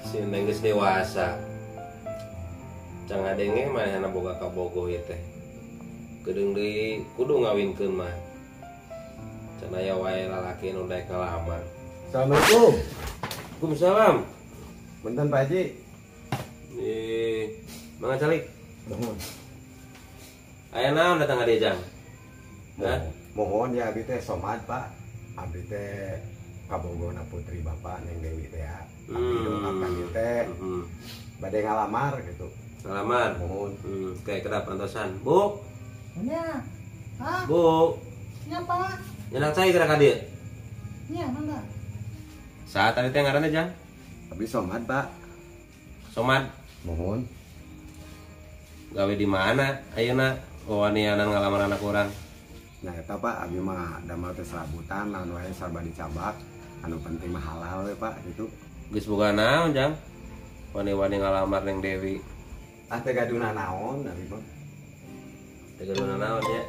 Si Neng geus dewasa. Can ngadenge manehna boga kabogoh ieu teh. Geudeung deui kudu ngawinkeun mah. Can aya wae lalaki nu daek ngalamar. Assalamualaikum. Waalaikumsalam. Punten Pak Haji. Mangga calik. Mohon. Aya naon datang ka dieu, Jang? Hah? Mohon ya abdi teh somad, Pak. Abdi teh kabogona putri Bapak Neng Dewi teh ya. Abdi dongkap ka dieu teh. Bade ngalamar gitu. Ngalamar. Mohon. Kayak kedap antosan. Bu. Nya. Hah? Bu. Nya, Pak. Nyenak cai geura ka dieu. Nya, mangga. Saat tadi teh ngaranna, Jang? Abdi somad, Pak. Somad. Mohon. Gawe di mana ayeuna? Wawanianan ngalamar anak urang. Nah eta Pak, abdi mah damel teh serabutan, naon wae sarba dicabak. Anu penting mah halal we Pak gitu. Geus boga naon, Jang? Wani-wani ngalamar Neng Dewi. Ah teh gaduhna naon abdi mah? Teh gaduhna naon ya?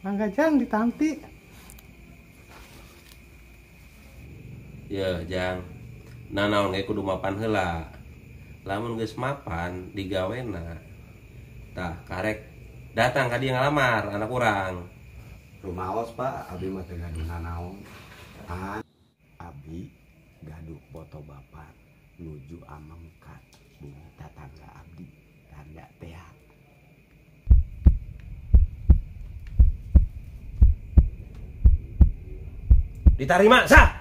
Mangga Jang ditampi. Ya, Jang. Nanaon ge kudu mapan heula. Lamun geus mapan digawena. Tah karek datang ka dieu ngalamar anak urang. Rumaos Pak, abdi mah teu gaduh nanaon. Ah, abdi gaduh foto bapak nuju ameng ka bumi tatangga abdi, tanda teh. Ditarima sah.